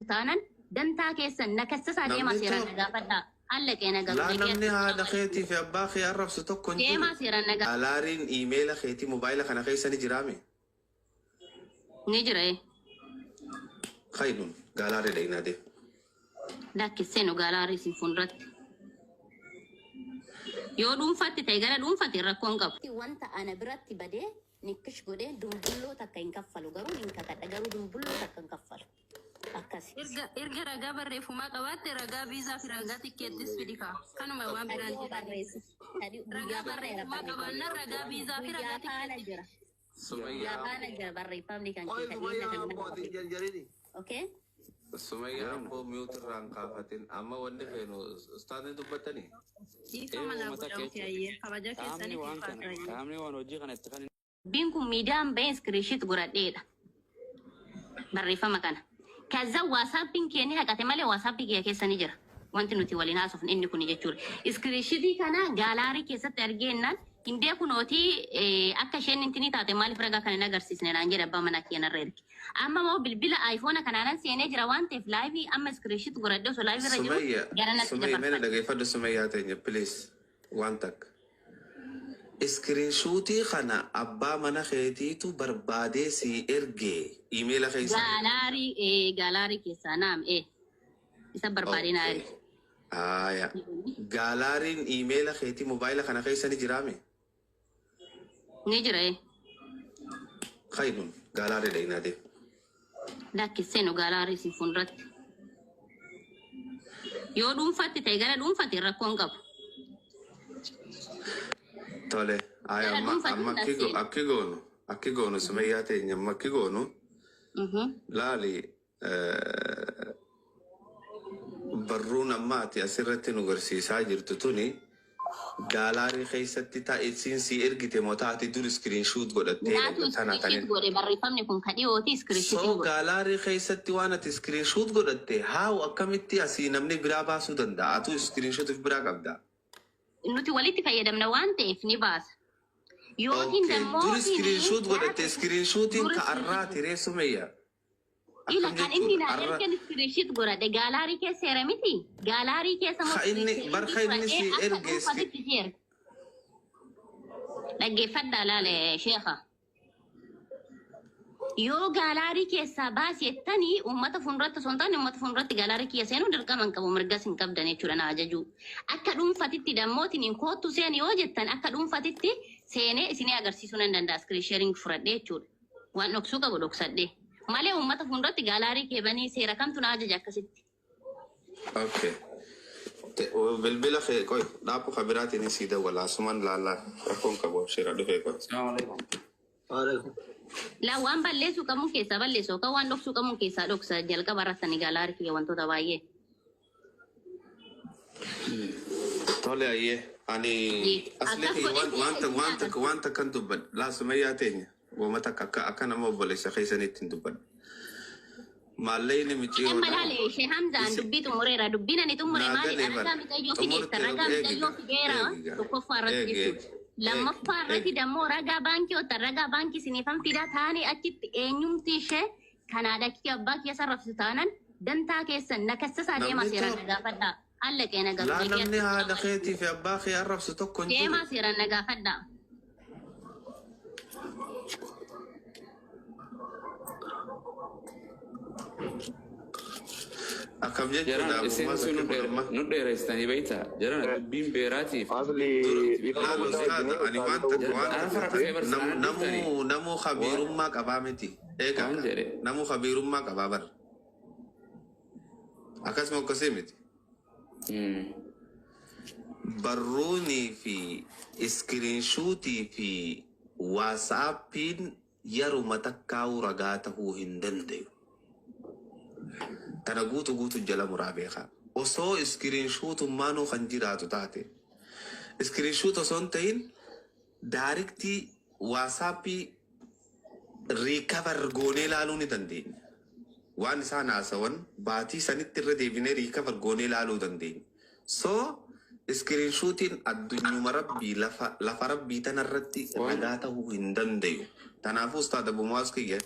Taanan dantaa keessan na kassasaa deemaa Namni seeraan na tokko gaafadhaa. Allaqee na galu laa nagee namni asii haadha keetii fi abbaa kee arrabsu tokko hin jiru. Deemaa seeraan na gaafadhaa. Alaariin iimeela keetii mobaayila kana keessa ni jiraame. Ni jira ee. Kaydun gaalaarii dhaynaa deem. Lakkissee nu gaalaarii isin fuulduratti. Yoo dhuunfaatti ta'e gara dhuunfaatti rakkoo hin qabu. Wanta ana biratti badee nikkish godhee dumbulloo takka hin kaffalu, garuu hin kakadha, garuu dumbulloo takka hin kaffalu. Akkasi. Erga ragaa barreeffamaa qabaatte, ragaa viizaa fi ragaa tikkeettis fidi kaa. Kanuma waan biraan Kadhiyoo jedhani. barreessa. Kadhiyoo Ragaa guyyaa faana jira barreeffamaa barreeffamni. qabaannaan ragaa viizaa fi Guyyaa ragaa faana tikkeetti. jira. Guyyaa Sumayyaa faana jira barreeffamni kan Qoy kee kadhiina Sumayyaa kan nama abbootiin qabe. jarjarini. Okay? Sumayyaa abboo mute irraan kaafatin amma wanni feenu ustaazni dubbatanii. Dhiifama Ee naa uummata godha keessa ayyee. Kabaja qaamni keessaniif waan kana ulfaata ayyee. qaamni waan hojii kana itti kan Dubbiin kun miidiyaan bahee screenshot godhadheedha. Barreeffama kana. Kaza WhatsAppin kee ni haqate malee WhatsApp kiyya keessa ni jira. Wanti nuti waliin haasofne inni kuni jechuudha. Screenshotii kana gallery keessatti argeennaan hindee kunootii akka isheen intinii taate maaliif ragaa kana hin agarsiisne naan jedhe abbaa manaa kiyya narra erge. Amma immoo bilbila iPhone kanaanan seenee jira waan ta'eef live amma screenshot godhadhee osoo live irra jiru Sumayya gara natti Sumayya meena dabarfadhe. dhageeffadhu Sumayyaa teenya, please, waan takka. Screenshotii kana abbaa mana keetiitu barbaadee sii erge iimeela keessa. Gallery gallery keessaa naam isa barbaadee naa erge. Aya. Galleryn iimeela keetii mobaayila kana keessa ni jiraame. Ni jira ee. Kaydun gallery dhaynaa deem. Lakkissee nu gallery isin fuulduratti. Yoo dhuunfaatti ta'e gara dhuunfaatti rakkoo hin qabu. Tole. Aya Gara amma dhuunfaatti amma na akki seena. akki goonu Sumayyaa teenya, amma akki goonu laali, barruun amma ati asirratti nu garsiisaa jirtu tuni gallery keessatti taa'isiin si ergite moo taati dur screenshot godhattee Naatu tana screenshot tanin. godhe, barreeffamni kun ka dhiyooti screenshot So godhe. gallery keessatti waan ati screenshot godhatte haawu akkamitti asii namni biraa baasuu danda'a? Atu screenshot of biraa qabda. Nuti walitti fayyadamna waan ta'eef ni baasa. Yookiin Okay. dammoo Dur screenshot godhatte, screenshotiin Dur ka arraati ree Sumayya. Ila Akkam kan inni jechuudha? naa Arra ergan screenshot godhadhe gallery keessa era miti. Gallery keessa moo Ka inni barka inni si akka erge dhuunfatitti si erge. Dhaggeeffadhaa laale sheekha. Yoo gallery keessaa baasi jettanii uummata fuulduratti osoo hin taane, uummata fuulduratti gallery kiyya seenuu dirqama hin qabu, mirgas hin qabdan jechuudha na ajajuu. Akka dhuunfatitti dammootiin koottu seeni yoo jettan, akka dhuunfatitti seenee isinii agarsiisuu nan danda'a, screen sharing fudhadhee jechuudha. Waan dhoksuu qabu dhoksadhee. Malee uummata fuulduratti gallery kee banii seera kamtu na ajaja akkasitti? Okay. Bilbila kee qoy dhaabbu ka biraatiin sii dawwala, asumaan laallaa rakkoon qabu, abshiira dhufee qoy. Assalamu alaikum. Waalaikum. Laa waan balleessuu qabuun keessaa balleessu yookaan waan dhoksuu qabuun keessaa dhoksa, jalqaba irratti gallery kiyya wantoota baay'ee. Tole ayyee ani asli Akkas kiyya waan godhee waan isin waan takka agarsiisa. waan takkan dubbadha. Laa Sumayyaa teenya wooma takka akka nama obboleessa keessaniitti hin dubbadha. Maallayni Amma micciiroodha. laale ishee Hamzaan Isi dubbii xumureera. Dubbiin ani xumure naa maali? galee Ragaa bara micayyoo fideessa. xumurte Ragaa eegiga micayyoo fideera eegiga tokkoffaa irratti eegi jechuudha. eegi eegi Lammaffaa irratti eegi. dammoo ragaa baankii ottan ragaa baankii isiniifan fidaa taanii achitti eenyumti ishee kanaadha kiyya abbaa kiyya sarrafsisu taanan dantaa keessan na kassasaa deemaa Namni seeraan na tokko gaafadhaa. Allaqee na galu laa nagee namni asii haadha keetii fi abbaa kee arrabsu tokko hin jiru. Deemaa seeraan na gaafadhaa. Akkam jechuudha Jaran isin abbummaa sun sakki kun amma. nu dheereessitanii beektaa? Jaran dubbiin beeraatiif Asli Dura dhiifama laal guddaa ustaaza wajjin ani waan ustaaza takka ta'uu waan Ana takka fara dhufee namuu barsiisaan dhiiftanii namuu waan khabiirummaa qabaa miti. Eegaa waan jedhe. Namuu khabiirummaa qabaa bara. Akkasuma akkasii miti. Barruunii fi screenshotii fi WhatsAppiin yeruma takkaa'uu ragaa tahuu hin dandayu. Tana guutu guutu jala muraa beekaa. Osoo screenshotummaanuu kan jiraatu taate. Screenshot osoo hin ta'in direct WhatsAppii recover goonee ilaaluu ni dandeenya. Waan isaan haasawan baatii sanitti irra deebinee recover goonee ilaaluu dandeenya. So Screenshotiin addunyuma rabbii lafa rabbii tanarratti Waan ragaa ta'uu hin dandayu. Kanaafuu Ustaad Abu Muwaaz kiyya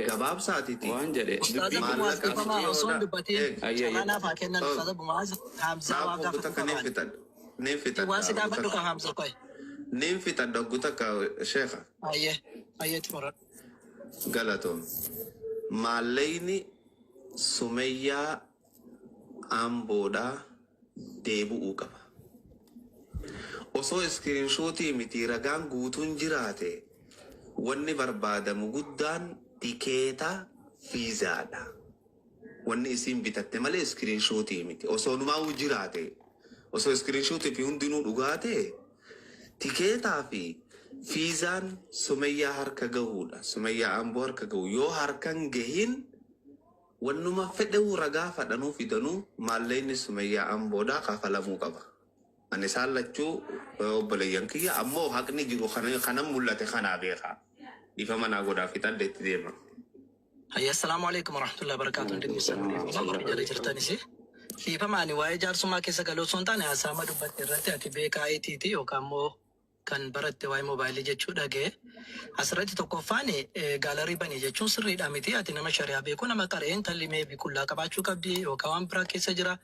gabaabsaatiti waan jedhe Ustaaz dubbiin Abu Muwaaz maallaqa dhiifama osoo hin mijiyoodha. dubbatiin Eeg. Ayya carraa ayya. naaf haa kennan Ustaaz Abu Muwaaz Hamzaa waan Naaf gaafatu takka niin qabaan. fixadha. Niin Waan fixadha si oggu gaafadhu takka. qaba Hamza qoy. Niin fixadha oggu takka sheekha. Ayyee ayyeetti muradhu. Galatoom. Maallaqni Sumeyyaa Amboodhaa deebi'uu qaba. Osoo screenshotii miti ragaan guutuun jiraate wanni barbaadamu guddaan tikeeta fiizaadha. Wanni isiin bitatte malee screenshotii miti. Osoo numaa'uu jiraate osoo screenshotii fi hundinuu dhugaate tikeetaa fi fiizaan Sumeyyaa harka gahuudha. Sumeyyaa Amboo harka gahu. Yoo harkan gahin wannuma fedhewu ragaa fadhanuu fidanuu maallaqni Sumeyyaa Amboodhaa kafalamuu qaba. Ani isaan lachuu obboleeyyan kiyya ammoo haqni jiru kanan mul'ate kanaa beekaa. Dhiifama naa godhaa fixadhe itti deema. Hayya, assalaamu alaikum warahmatullahi wabarakatuh. Hundi keessan dhiifama warri jala jirtanis. Dhiifama ani waa'ee jaarsummaa keessa galuu osoo hin taane haasaama dubbatte irratti ati beekaa ITti yookaan immoo kan baratte waa'ee moobaayilii jechuu dhagee. Asirratti tokkoffaan gallery banii jechuun sirriidha miti. Ati nama shari'aa beeku nama qaree intalli maybe qullaa qabaachuu qabdi yookaan waan biraa keessa jira.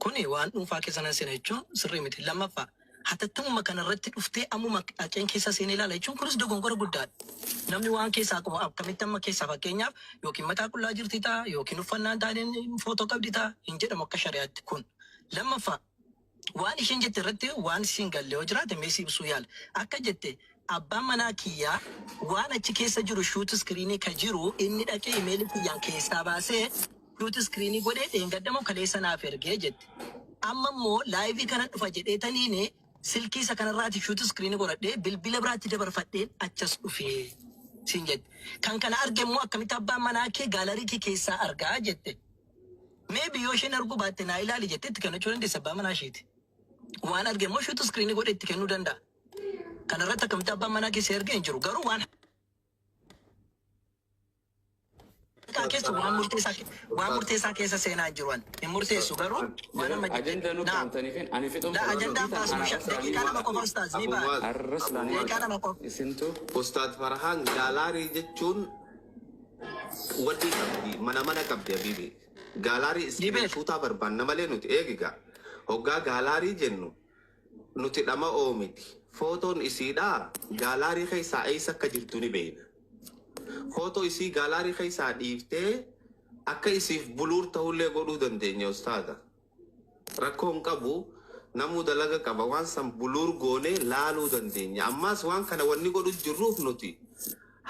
Kuni waan dhuunfaa keessa nan seena jechuun sirrii miti. Lammaffaa, hatattamuma kanarratti dhuftee ammuma dhaqeen keessa seenee ilaala jechuun kunis dogongora guddaadha. Namni waan keessaa qabu akkamitti amma keessaa fakkeenyaaf yookiin mataa qullaa jirti ta'a yookiin uffannaan taaneen footoo qabdi ta'a hin jedhamu akka shari'aatti kun. Lammaffaa, waan isheen jette irratti waan siin galle yoo jiraate meesii ibsuu yaala. Akka jette abbaan manaa kiyyaa waan achi keessa jiru shoot screenii ka jiru inni dhaqee imeelii kiyyaan keessaa baasee shoot screenii godhee dheengaddamoo kaleessa naaf ergee jette. Amma immoo liveii kana dhufa jedhee taniini silkii isa kanarraati shoot screenii godhadhee bilbila biraatti dabarfadheen achas dhufee siin jette. Kan kana arge immoo akkamitti abbaan manaa kee gallery kee keessaa argaa jette. Maybe yoo isheen arguu baatte naa ilaali jettee itti kennachuu dandeessa abbaa manaa isheeti. Waan arge immoo shoot screenii godhee itti kennuu danda'a. Kanarratti akkamitti abbaan manaa keessa ergee hin jiru. Garuu waan keessa waan murteessaa keessa seenaa hin jiru. Hin murteessu garuu waan amma jette. Ajandaa nu Naa qaamtaniif ani fixuun la ajandaan baasnu daqiiqaa 2 qofa ustaaz ni Abu ba'a. Muwaaz Arras Abu laanii Muwaaz Daqiiqaa 2 qofa. isintu Ustaad Farhaan gallery jechuun wanni qabdi mana mana qabdi habiibi. Gallery Ni beeka. screenshotaa barbaanna malee nuti eegiga. Hoggaa gallery jennu nuti dhama oomiti. Footoon isiidhaa gallery keessaa eessa akka jirtu ni beekna. Footoo isii gallery keessaa dhiiftee akka isiif blur ta'ullee godhuu dandeenya ustaada. Rakkoon qabu namuu dalaga qaba waan san blur goonee laaluu dandeenya. Ammaas waan kana wanni godhu jirruuf nuti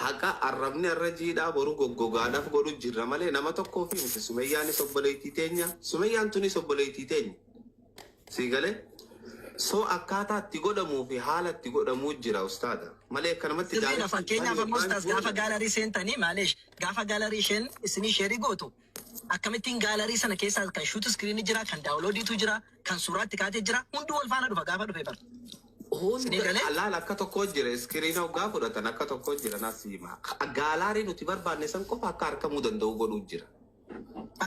haqa arrabni arra jiidhaa boru goggogaadhaaf godhu jirra malee nama tokkoo fi miti. Sumeyyaanis obboleettii teenya. Sumeyyaan tunis obboleettii teenya. Sii galee? So akkaataa itti godhamuu fi haala itti godhamuu jira ustaada. Malee akkanumatti Sirriidha, fakkeenyaaf ammoo ustaas gaafa gallery seentanii maaleesh gaafa gallery isheen isinii share gootu akkamittiin gallery sana keessaa kan shoot screenii jira, kan downloadiitu jira, kan suuraatti kaatee jira, hunduu wal faana dhufa gaafa dhufe bara. Hunda Isinii galee? Laal akka tokko jira screena hoggaa fudhatan akka tokko jira nas hima. Gallery nuti barbaanne san qofa akka argamuu danda'u godhuu jira.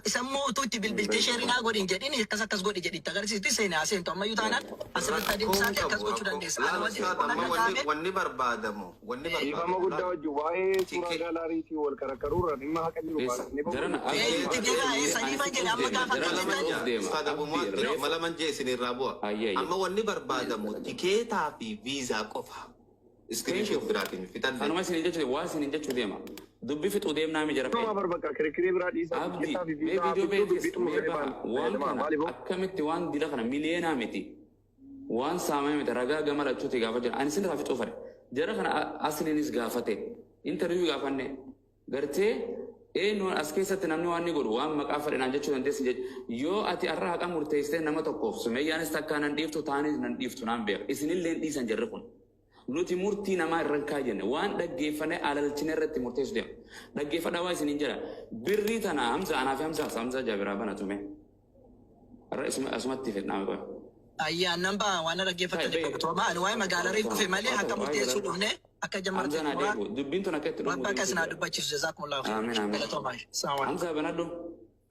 Isa immoo utuu itti bilbiltee share naa godhin jedhin akkas akkas godhi jedhi itti agarsiisti seenaa seentu ammayyuu taanaan asirratti Rakkoon adeemsaati akkas qabu gochuu rakkoo. dandeessa. Laal Ani wanti ustaad xiqqoon amma akka wanni kaa'ame wanni barbaadamu wanni Dhiifama barbaadamu guddaa laal wajjin waa'ee suuraa galleriitii wal karakkaruurra dhimma haqa jiru baasnee Jarana Itti deebi'a saniifan jedhe amma gaafa Jara akkas lama jettan of deema. Ustaad Abu Abdii Muwaaz reef mala man jee isin irraa bu'a. Ayya ayya. Amma wanni barbaadamu tikeetaa fi viizaa qofa. Screenshot biraatiin fixadhe. Kanuma isin jechuu waa isin jechuu deema. Dubbi fixuu deemnaa mi jara Nama barbakka kirkirii biraa dhiisaa Abdi tikeetaa fi mee viizaa viidiyoo fixuu beektis dubbii mee xumuree baha baan waan fayyadamaa kana maaliif hoo? akkamitti waan dila kana miliyeenaa miti waan saamame miti ragaa gama lachuuti gaafa jira ani isin irraa fixuu fadhe jara kana asliinis gaafate interview gaafanne gartee eenyuun as keessatti namni waan ni godhu waan maqaa fadhe naan jechuu dandeessi jecha yoo ati arra haqa murteessitee nama tokkoof Sumeyyaanis takkaa nan dhiiftu taanis nan dhiiftu naan beeka isinillee hin dhiisan jarri kun. Nuti murtii namaa irra hin kaayyanne waan dhaggeeffane alalchine irratti murteessu deema. Dhaggeeffadhaa waa isiniin jedha. Birrii tana Hamza anaa fi Hamza Hamza Jaabiraa bana tume. Har'a asumatti fedhnaa qofa. Ayyaan nan ba'a waan na dhaggeeffattaniif galatooma. Ani waa'ee magaalarii dhufe malee akka murteessuu dhufne akka Hamza jammartee naa xumuraa deebi'u. Dubbiin tun akka itti dhumu Rabbi akka deemtu isin haa jira. dubbachiisu jazaakumullahu khairan. Amiin amiin. Galatoomaa. Assalamu alaikum. Hamza banadhu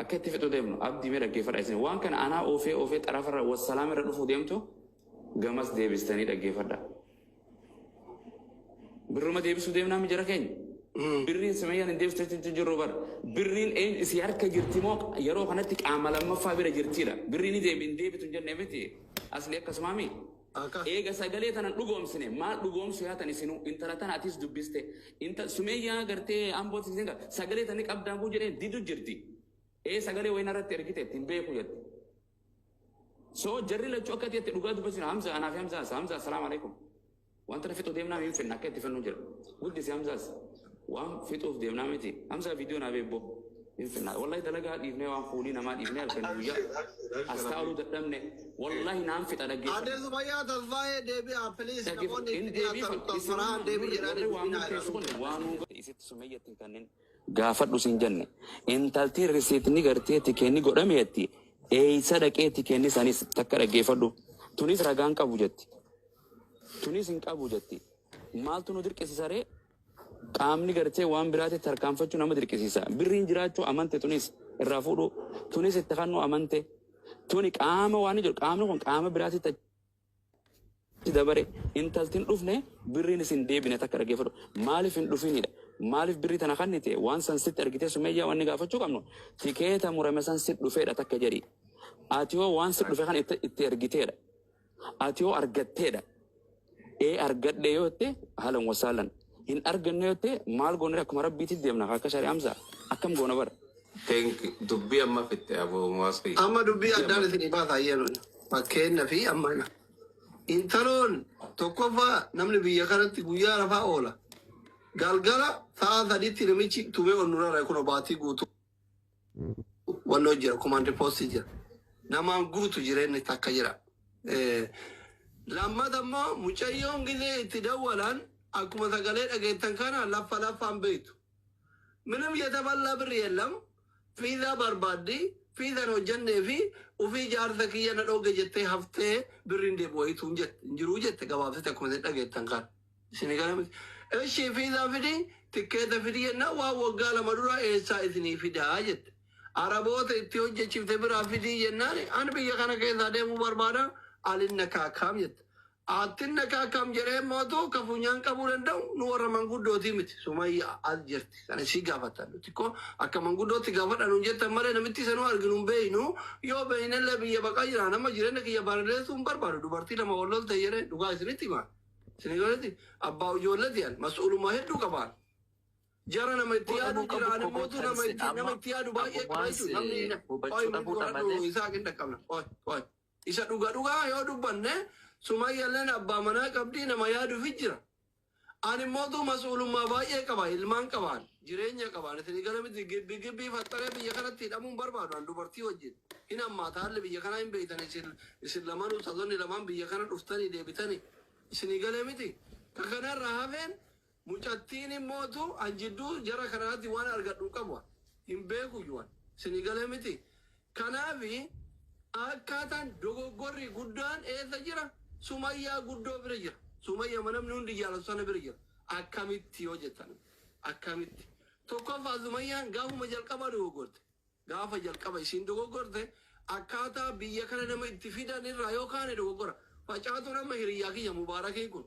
akka itti fixu deemnu abdii mee dhaggeeffadha isin waan kana anaa oofee oofee xarafarra wassalaam irra dhufuu deemtu. Gamas deebistanii dhaggeeffadha. Birruma deebisuu deemnaa mi jara keenya? Birriin Sumayyaan hin deebistu jechuun jirru bara. Birriin eenyu isii harka jirti moo yeroo kanatti qaama lammaffaa bira jirtiidha. Birriin ni deebi hin deebitu hin jenne miti. Asli akkasumaami. Akka. Eega sagalee tanan dhugoomsine maal dhugoomsu yaatan isinuu intala tana atis dubbiste. Inta Sumayyaa gartee ambootti isin sagalee tani qabdaan kun jedhee didu jirti. Ee sagalee wayina irratti ergite ittiin beeku jette. So jarri lachuu akka itti dhugaa dubbachuu Hamza anaa fi Hamza Hamza assalaamu alaikum. Wanta na fixuu deemnaa hin fenna akka itti fennu jira. Guddisi Hamzaas waan fixuuf deemnaa miti. Hamza viidiyoo naa beebbo hin fenna. Wallahi dalagaa dhiifnee waan fuulii namaa dhiifnee halkan guyyaa as taa'uu dadhabne wallahi naan fixa dhaggeeffadhu. Aadde Sumayyaa Tasfaayee deebi'aa please namoonni Hin itti dhiyaatan Tasfaraan deebii jedhanii warri waan dubbinaa murteessu jedhan. kun waan isitti Sumayyatti hin kanneen gaafadhu siin jenne. Intalti risiitni gartee tikeenni godhameetti eeysa dhaqee tikeenni sanis takka dhaggeeffadhu. Tunis ragaan qabu jetti. Tunis hin qabu jetti. Maaltu nu dirqisiisa ree? Qaamni gartee waan biraatti tarkaanfachuu nama dirqisiisa. Birriin jiraachuu amante tunis irraa fuudhu. Tunis itti kannuu amante. Tuni qaama waan jiru qaamni kun qaama biraatti achi dabare intalti hin dhufne birriin isin deebine takka dhaggeeffadhu. Maaliif hin dhufinidha? Maaliif birrii tana kannite waan san sitti argite Sumayyaa wanni gaafachuu qabnu tikeeta murame san sit dhufeedha takka jedhi. Ati hoo waan sit dhufe kan itti ergiteedha. Ati hoo argatteedha. Ee argadhe yoo jette halan wasaalan. Hin arganne yoo jette maal goone akkuma rabbiitti deemna akka shari'aamsa akkam goona bara. Thank you. Dubbii amma fitte aboo Muwaasii. Amma dubbii addaan isinii baasa ayyaanu. Fakkeenya fi amma intaloon tokkoffaa namni biyya kanatti guyyaa rafaa oola. Galgala sa'a 3tti namichi tumee ol nurra kun baatii guutuu wannoo jira command post jira. Namaan guutu jireenyi takka jira. Lammata immoo mucayyoon gizee itti dawwalan akkuma sagalee dhageettan kana laffa laffaan beektu. ምንም የተበላ ብር የለም። ፊዛ barbaaddi fiizan hojjannee fi ufii jaarsa kiyya na dhooge jettee haftee birriin deebi wayituu hin jette hin jiruu jette gabaabsite akkuma isin dhageettan kana. Isin gara miti. Ishii fiizaa fidi tikkeeta fidi jennaan waan waggaa 2 dura eessaa isinii fidaa jette. Araboota itti hojjechiifte biraa fidii jennaan ani biyya kana keessaa deemuu barbaada alinna kaakaam jette. Aattinna kaakaam jedhee mootu ka funyaan qabuu danda'u nu warra manguddootii miti. Sumayya as jirti. Kana isii gaafatan. Nuti ko akka manguddootti gaafadha nuun jettan malee namitti sanuu arginu hin beeynu. Yoo beeynellee biyya baqaa jira nama jireenya kiyya barreessuu hin barbaadu. Dubartii lama wal lolte jedhee dhugaa isinitti hima. Isin godhati abbaa ijoolleeti yan mas'uulummaa hedduu qabaan. Jara nama itti yaadu Godhamuu qabu jira ani ko mootu nama goottan itti nama amma itti yaadu baay'ee qaba abbummaan jechuudha. Namni hubachuu qoy dhabuudha godhadhu malee. isaa hin dhaqqabna. Qoy qoy. Isa dhuga dhugaa yoo dubbanne Sumayyalleen abbaa manaa qabdii nama yaaduufi jira. Ani mootu mas'uulummaa baay'ee qaba ilmaan qabaan jireenya qabaan isin gara miti gibbi gibbii faxaree biyya kanatti hidhamuun barbaadu an dubartii wajjin. Hin hammaata haalli biyya kanaa hin beeytan isin lamanuu sadoonni lamaan biyya kana dhuftanii deebitanii isinii galee miti. Ka kanarraa hafeen mucattiin immootu an jidduu jara kanaatti waan argadhu qabu hin beeku juwan isinii galee miti. Kanaafi akkaataan dogoggorri guddaan eessa jira? Sumayyaa guddoo bira jira. Sumayyaa namni hundi jaalatu sana bira jira. Akkamitti yoo jettan akkamitti? Tokkoffaa Sumayyaan gaafuma jalqaba dogoggorte. Gaafa jalqaba isiin dogoggorte akkaataa biyya kana nama itti fidan irraa yoo kaane dogoggora. Facaatu nama hiriyyaa kiyya Mubaarakiin kun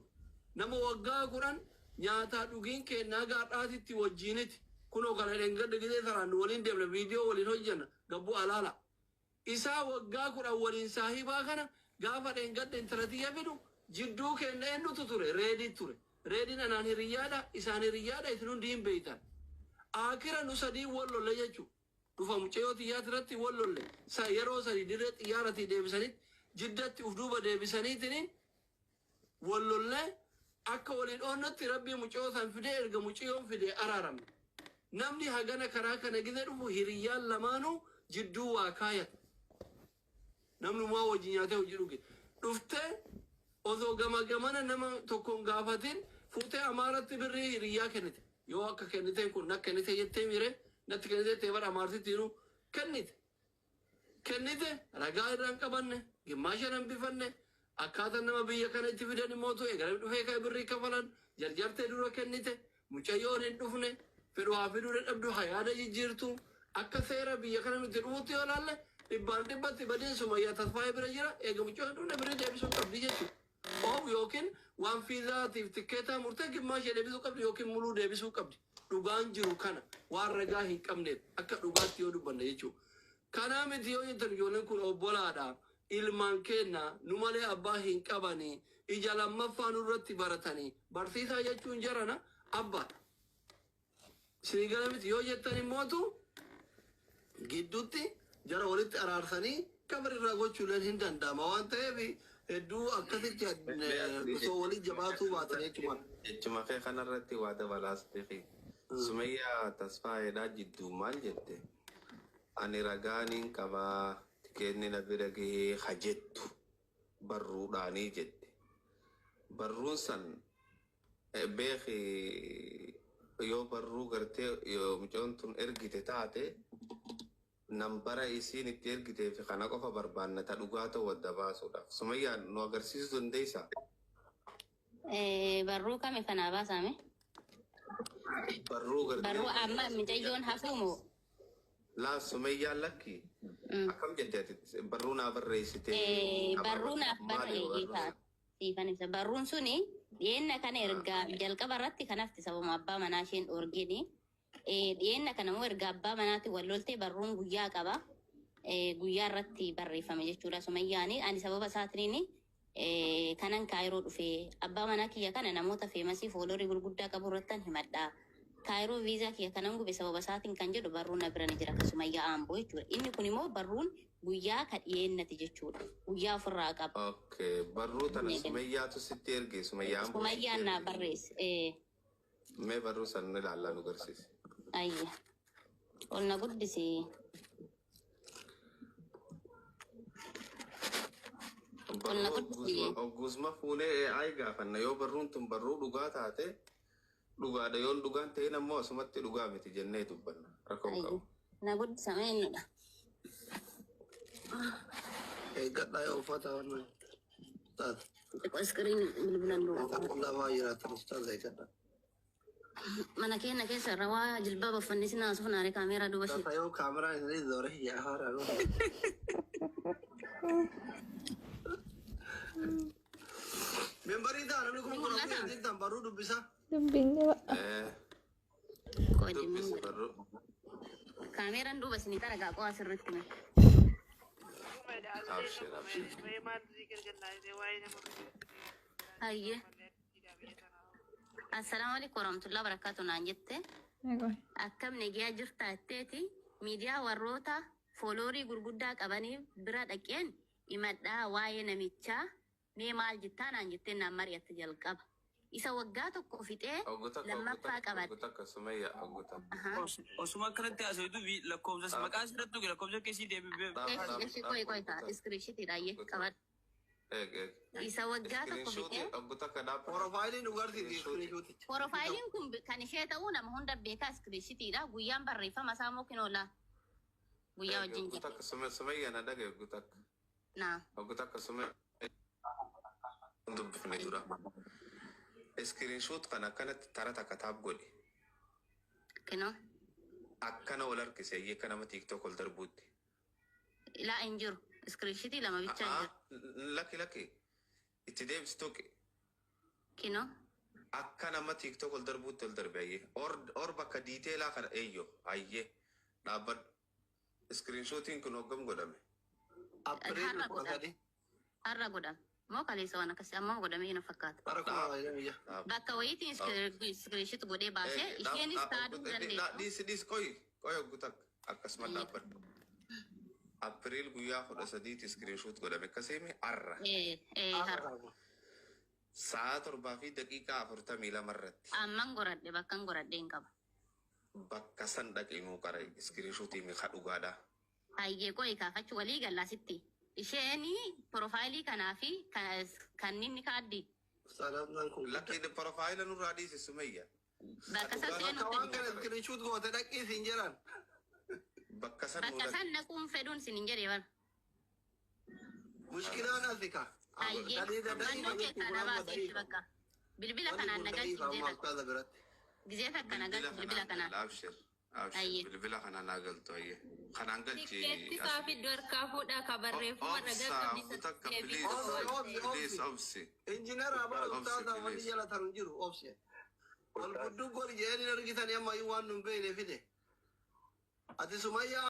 nama waggaa 10 nyaataa dhugiin kennaa gaadhaatitti wajjiiniti. Kunoo kana dheengadda gisee saraan waliin deemna viidiyoo waliin hojjenna gabbuu alaala. Isaa waggaa 10 waliin saahibaa kana gaafa dheengadda intalatiyya fidu jidduu kenna eenyutu ture reedii ture. Reediin anaan hiriyyaadha isaan hiriyyaadha isin hundi hin beeytan. Akira nu sadii wal lolle jechuudha. Dhufa mucayyoo xiyyaati irratti wal lolle. Yeroo sadii dirree xiyyaaratii deebisanitti jiddatti uf duuba deebisaniitiin wal lolle akka waliin oonnotti rabbii mucayyoo san fidee erga mucayyoon fidee araaramne. Namni hagana karaa kana gizee dhufu hiriyyaan lamaanuu jidduu waa kaayata. Namni maa wajjin nyaatee hojii dhuge. Dhuftee osoo gama gamana nama tokkoon gaafatin fuutee Amaaratti birrii hiriyyaa kennite. Yoo akka kenniteen kun na kennite jettee miire natti kennite jettee bara Amaartitti jiru kennite. Kennite ragaa irraa hin qabanne gimmaasha hin bifanne akkaataa nama biyya kana itti fidan immoo ta'e gara dhufee kan birrii kafalan jarjartee dura kennite mucayyoon hin dhufne fedhu haa fiduu dadhabdu haa yaada jijjiirtu akka seera biyya kana nuti dhufutti yoo laalle Dhibbaan dhibbatti badiin Sumayyaa Tasfaayee bira jira. Eega mucaan dhufne bira deebisuu qabdi jechuudha. Oof yookiin waan fiizaatiif tikkeetaa murtee gimmaa ishee deebisuu qabdi yookiin muluu deebisuu qabdi. Dhugaan jiru kana waan ragaa hin qabneef akka dhugaatti yoo dubbanne jechuudha. Kanaa miti yoo jettan, ijoolleen kun obbolaadha. Ilmaan kenna nu malee abbaa hin qabanii, ija lammaffaa nurratti baratanii, barsiisaa jechuun jarana abbaa. Isinii gala miti yoo jettan immootu, gidduutti jara walitti araarsanii kabar irraa gochuuleen hin danda'ama waan ta'eef, hedduu akkasitti osoo walii jabaatuu baatan jechuudha. Jechuma kee kanarratti waa dabalaas beeki. Sumayyaa Tasfaayeedhaa jidduu maal jette? Ani ragaaniin qabaa, tikeenni na bira gahee hajettu barruudhaanii jette. Barruun san beeki, yoo barruu gartee yoo mucoon tun ergite taate, nambara isiin itti ergitee fi kana qofa barbaanna ta dhugaa ta'u adda baasuudhaaf. Sumayyaan nu agarsiisuu dandeessaa? Barruu kami kanaa baasame? Barruu gartee. Barruu amma mucayyoon hafuu moo? Laa, Sumayyaan, lakki. Akkam jette ati? Barruu naa barreessite. Barruu naaf barreessite taate. Siifan ibsa. Barruun suni dhiyeenna kana ergaa jalqaba irratti kan hafte sababa abbaa manaa isheen dhoorgini. Dhiyeenna kana immoo erga abbaa manaatti wal loltee barruun guyyaa qaba. Guyyaa irratti barreeffame jechuudha Sumayyaani. Ani sababa isaatiin kanan Kaayiroo dhufe, abbaa manaa kiyya kana namoota famous follower gurguddaa qabu irrattan himadha. Kaayiroo viizaa kiyya kanan gube sababa isaatiin kan jedhu barruun na bira ni jira, akkasuma Aamboo jechuudha. Inni kun immoo barruun guyyaa ka dhiyeennati jechuudha. Guyyaa ofirraa qaba. Okay, barruu tana Sumayyaatu sitti erge, Sumayyaa Amboo sitti Sumayyaan naa erge. barreesse. Mee barruu san nu ilaallaa, nu garsiisi. Ayya. Ol na guddisi. Ol na Barruu guddisi. ogguusma fuunee AI gaafanna, yoo barruun tun barruu dhugaa taate dhugaadha, yoon dhugaan ta'in ammoo asumatti dhugaa miti jennee dubbanna, rakkoo hin Ayya. qabu. Na guddisa mee innidha. Eeggadhaa yoo uffata waan taate. Xiqqoo screen bilbilan duuba. Qullaa baay'ee jiraatan, ustaaza, eeggadhaa. Mana keenya keessa rawaa jilbaaba uffanni sinaa asuuf naaree kaameeraa duuba ishee. Tasa yoo kaameraan isaanii zoore yaa haaraa. Membarii ta'a, namni 14,000 jirtan barruu dubbisaa. Dubbiin jaba. Dubbisi barruu. Kaameeraan duuba isinii taragaa qo'aa sirriitti mee. Abshir, abshir. Hayyee. Assalaamu alaikum warahmatullahi wabarakatuh naan jette. Akkam nagiyaa jirta jetteeti, miidiyaa warroota follower gurguddaa qabanii bira dhaqeen himadhaa, waa'ee namichaa mee maal jettaa naan jettee naan mari'atte jalqaba. Isa waggaa tokko fixee Oggu takka, oggu lammaffaa takka, qabadhe. oggu takka, Sumayya, oggu takka. Osuma akkanatti haasoftu lakkoofsa maqaa asirratti tuqe, lakkoofsa keessii deebi'ee. Dhaab, dhaab, Eshi dhaab, qoy qoy oggu ta'a takka. iskiriishitiidha qabadhe. Eeg, eeg. Isa waggaa tokko fixee Oggu takka dhaab. Profaayilii nu garsiisi iskiriishuuticha. Profaayiliin kun kan ishee ta'uu nama hunda beekaa, iskiriishitiidha. Guyyaan barreeffama isaa moo kinoola. Guyyaa wajjin Oggu jira. takka, Sumayya, na dhagaye, oggu takka. Naa. Oggu takka, Sumayya. Dubbifne dura. Screenshot kan akkanatti tara takka tap godhi. Kinoo. Akkana wal harkise, akka nama TikTok ol darbuutti. Ilaa, hin jiru. Iskiriishitii lama bichaa hin jiru. Lakki, lakki. Itti deebisi, tuqi. Kinoo. Akka nama TikTok ol darbuutti ol darbe, ayyee. Or bakka detail kana, eeyyo, ayyee. Dhaabbadhu. Screenshotiin kun hoggam godhame? April Har'a 13. godhame. Har'a godhame. Moo kaleessa waan akkasii ammoo godhamee hin fakkaata. Bara 2026. Bakka wayiitiin screenshot godhee baasee isheenis taaduu dandeessu. Dhiisi, dhiisi, qoyi qoyi, oggu takka akkasuma dhaabbadhu. April guyyaa 13ti screenshot godhame, akkasiimi arra. Har'a. Sa'a 7:42 irratti. Amman goradhe, bakkan goradhe hin qaba. Bakka san dhaqinuu qara iskiriishuutii mi'a dhugaadha. Hayyee, qoyi kaafachuu walii gallaa sitti. Isheen profaayilii kanaa fi kan inni kaaddi Saadaan kun. Lakki, profaayila nurraa dhiisi, Sumayya. Bakka san Bakka seenuu waan fedhu. kana screenshot goote dhaqii siin jedhan. Bakka san Bakka san naquun fedhuun sin hin jedhee bara. Mushkilaan asika. Hayyee, mannoo keessaa na baasee bakka. Bilbila kanaan na galchi gizee takka. Gizee takka na galchi bilbila kanaan. Abshir. Abshir, Hayyee. bilbila kanaan naa galtu, hayyee. Kanaan galchi. Tikkeetti isaa fiddu harkaa fuudhaa ka barreeffama ragaa Obsa qabdi takka deebii please. Obsi, obsi, Please obsi. obsi. Injiinar Abara Obsi, Ustaaza wanni please. jala taru hin jiru obsi. Wal gudduu gori jedhanii argitanii amma waan nun beekne fide. Ati Sumayyaa.